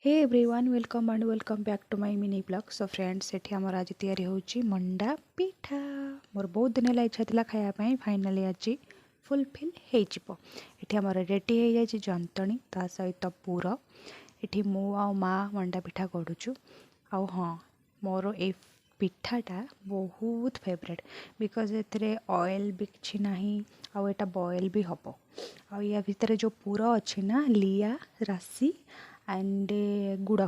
Hey everyone, welcome and welcome back to my mini vlog. So friends, ଏଠି ଆମର ଆଜି ତିଆରି ହେଉଛି ମଣ୍ଡା ପିଠା। ମୋର ବହୁତ ଦିନ ହେଲା ଇଚ୍ଛା ଥିଲା ଖାଇବା ପାଇଁ, ଫାଇନାଲି ଆଜି ଫୁଲଫିଲ୍ ହେଇଯିବ। ଏଠି ଆମର ରେଡ଼ି ହେଇଯାଇଛି ଯନ୍ତଣୀ, ତା ସହିତ ପୁର। ଏଠି ମୁଁ ଆଉ ମା ମଣ୍ଡା ପିଠା ଗଢ଼ୁଛୁ। ଆଉ ହଁ, ମୋର ଏଇ ପିଠାଟା ବହୁତ ଫେଭରେଟ୍, because ଏଥିରେ ଅଏଲ୍ ବି କିଛି ନାହିଁ ଆଉ ଏଇଟା ବଏଲ୍ ବି ହେବ। ଆଉ ୟା ଭିତରେ ଯେଉଁ ପୁର ଅଛି ନା, ଲିଆ, ରାଶି ଆଣ୍ଡ ଗୁଡ଼,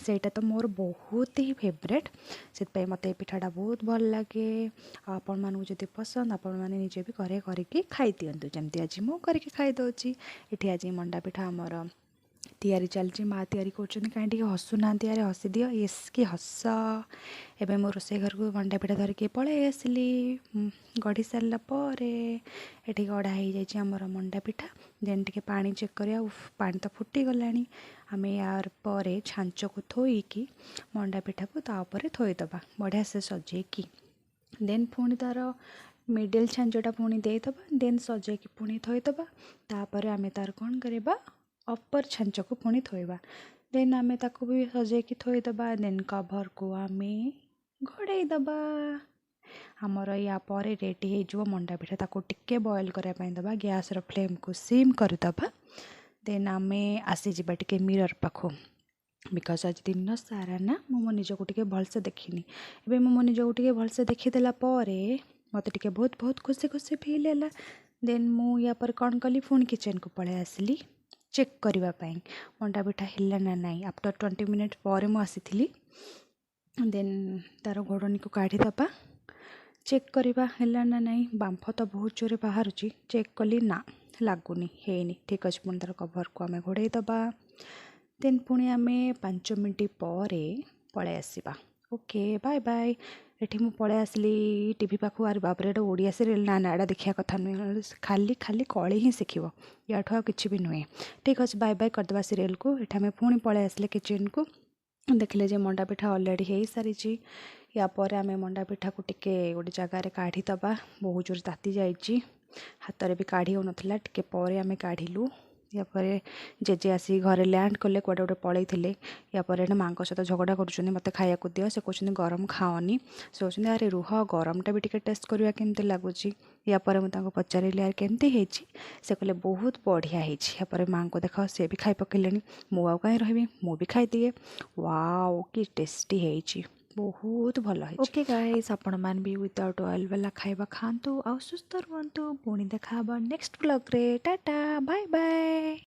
ସେଇଟା ତ ମୋର ବହୁତ ହି ଫେଭରେଟ୍। ସେଥିପାଇଁ ମୋତେ ଏ ପିଠାଟା ବହୁତ ଭଲ ଲାଗେ। ଆଉ ଆପଣମାନଙ୍କୁ ଯଦି ପସନ୍ଦ, ଆପଣମାନେ ନିଜେ ବି ଘରେ କରିକି ଖାଇଦିଅନ୍ତୁ, ଯେମିତି ଆଜି ମୁଁ କରିକି ଖାଇଦେଉଛି। ଏଠି ଆଜି ମଣ୍ଡା ପିଠା ଆମର ତିଆରି ଚାଲିଛି, ମା ତିଆରି କରୁଛନ୍ତି। କାହିଁ ଟିକେ ହସୁନାହାନ୍ତି? ଆରେ ହସିଦିଅ, ୟେସ୍ କି ହସ। ଏବେ ମୁଁ ରୋଷେଇ ଘରକୁ ମଣ୍ଡା ପିଠା ଧରିକି ପଳେଇ ଆସିଲି। ଗଢ଼ି ସାରିଲା ପରେ ଏଠି ଗଢ଼ା ହେଇଯାଇଛି ଆମର ମଣ୍ଡା ପିଠା। ଦେନ୍ ଟିକେ ପାଣି ଚେକ୍ କରିବା। ଉଫ୍, ପାଣି ତ ଫୁଟିଗଲାଣି। ଆମେ ୟାର ପରେ ଛାଞ୍ଚକୁ ଥୋଇକି ମଣ୍ଡା ପିଠାକୁ ତା ଉପରେ ଥୋଇଦେବା ବଢ଼ିଆ ସେ ସଜେଇକି। ଦେନ୍ ପୁଣି ତା'ର ମିଡ଼ିଲ୍ ଛାଞ୍ଚଟା ପୁଣି ଦେଇଦେବା, ଦେନ୍ ସଜେଇକି ପୁଣି ଥୋଇଦେବା। ତାପରେ ଆମେ ତା'ର କ'ଣ କରିବା? ଅପର ଛାଞ୍ଚକୁ ପୁଣି ଥୋଇବା, ଦେନ୍ ଆମେ ତାକୁ ବି ସଜେଇକି ଥୋଇଦେବା। ଦେନ୍ କଭରକୁ ଆମେ ଘୋଡ଼େଇ ଦେବା। ଆମର ୟା ପରେ ରେଡ଼ି ହେଇଯିବ ମଣ୍ଡା ପିଠା। ତାକୁ ଟିକେ ବଏଲ୍ କରିବା ପାଇଁ ଦେବା, ଗ୍ୟାସ୍ର ଫ୍ଲେମ୍କୁ ସିମ୍ କରିଦେବା। ଦେନ୍ ଆମେ ଆସିଯିବା ଟିକେ ମିରର୍ ପାଖକୁ, because ଆଜି ଦିନ ସାରା ନା ମୁଁ ମୋ ନିଜକୁ ଟିକେ ଭଲସେ ଦେଖିନି। ଏବେ ମୁଁ ମୋ ନିଜକୁ ଟିକେ ଭଲସେ ଦେଖିଦେଲା ପରେ ମୋତେ ଟିକେ ବହୁତ ବହୁତ ଖୁସି ଖୁସି ଫିଲ୍ ହେଲା। ଦେନ୍ ମୁଁ ୟା ପରେ କ'ଣ କଲି? ପୁଣି କିଚେନ୍କୁ ପଳେଇ ଆସିଲି ଚେକ୍ କରିବା ପାଇଁ ମଣ୍ଡା ପିଠା ହେଲା ନା ନାହିଁ। ଆଫ୍ଟର 20 ମିନିଟ୍ ପରେ ମୁଁ ଆସିଥିଲି। ଦେନ୍ ତା'ର ଘୋଡ଼ଣୀକୁ କାଢ଼ିଦେବା, ଚେକ୍ କରିବା ହେଲା ନା ନାହିଁ। ବାମ୍ଫ ତ ବହୁତ ଜୋରେ ବାହାରୁଛି। ଚେକ୍ କଲି, ନା ଲାଗୁନି, ହେଇନି। ଠିକ୍ ଅଛି, ପୁଣି ତା'ର କଭରକୁ ଆମେ ଘୋଡ଼େଇ ଦେବା। ଦେନ୍ ପୁଣି ଆମେ 5 ମିନିଟ୍ ପରେ ପଳେଇ ଆସିବା। Okay, bye bye. ଏଠି ମୁଁ ପଳେଇ ଆସିଲି ଟିଭି ପାଖକୁ। ଆରେ ବାବରେ, ଏଇଟା ଓଡ଼ିଆ ସିରିଏଲ୍। ନା ନା, ଏଇଟା ଦେଖିବା କଥା ନୁହେଁ। ଖାଲି ଖାଲି କଳି ହିଁ ଶିଖିବ, ୟାଠୁ ଆଉ କିଛି ବି ନୁହେଁ। ଠିକ୍ ଅଛି, ବାଏ ବାଏ କରିଦେବା ସିରିଏଲ୍କୁ। ଏଠି ଆମେ ପୁଣି ପଳେଇ ଆସିଲେ କିଚେନ୍କୁ। ଦେଖିଲେ ଯେ ମଣ୍ଡା ପିଠା ଅଲରେଡ଼ି ହେଇସାରିଛି। ୟା ପରେ ଆମେ ମଣ୍ଡା ପିଠାକୁ ଟିକେ ଗୋଟେ ଜାଗାରେ କାଢ଼ିଦେବା। ବହୁତ ଜୋରେ ତାତି ଯାଇଛି, ହାତରେ ବି କାଢ଼ି ହେଉନଥିଲା। ଟିକେ ପରେ ଆମେ କାଢ଼ିଲୁ। ୟା ପରେ ଜେଜେ ଆସିକି ଘରେ ଲ୍ୟାଣ୍ଡ କଲେ, କୁଆଡ଼େ ଗୋଟେ ପଳେଇଥିଲେ। ୟା ପରେ ଏଠି ମାଙ୍କ ସହିତ ଝଗଡ଼ା କରୁଛନ୍ତି, ମୋତେ ଖାଇବାକୁ ଦିଅ। ସେ କହୁଛନ୍ତି, ଗରମ ଖାଅନି। ସେ କହୁଛନ୍ତି, ଆରେ ରୁହ, ଗରମଟା ବି ଟିକେ ଟେଷ୍ଟ କରିବା କେମିତି ଲାଗୁଛି। ୟା ପରେ ମୁଁ ତାଙ୍କୁ ପଚାରିଲି, ଆରେ କେମିତି ହେଇଛି? ସେ କହିଲେ, ବହୁତ ବଢ଼ିଆ ହେଇଛି। ୟା ପରେ ମାଆଙ୍କୁ ଦେଖ, ସେ ବି ଖାଇ ପକେଇଲେଣି। ମୁଁ ଆଉ କାହିଁ ରହିବି? ମୁଁ ବି ଖାଇଦିଏ। ୱାଓ, କି ଟେଷ୍ଟି ହେଇଛି, ବହୁତ ଭଲ ହେଇଛି। ଓକେ ଗାଇସ୍, ଆପଣମାନେ ବି ୱିଦାଉଟ୍ ଅଏଲ୍ ବାଲା ଖାଇବା ଖାଆନ୍ତୁ ଆଉ ସୁସ୍ଥ ରୁହନ୍ତୁ। ପୁଣି ଦେଖା ହେବ ନେକ୍ସଟ ବ୍ଲଗ୍ରେ। Tata, bye bye.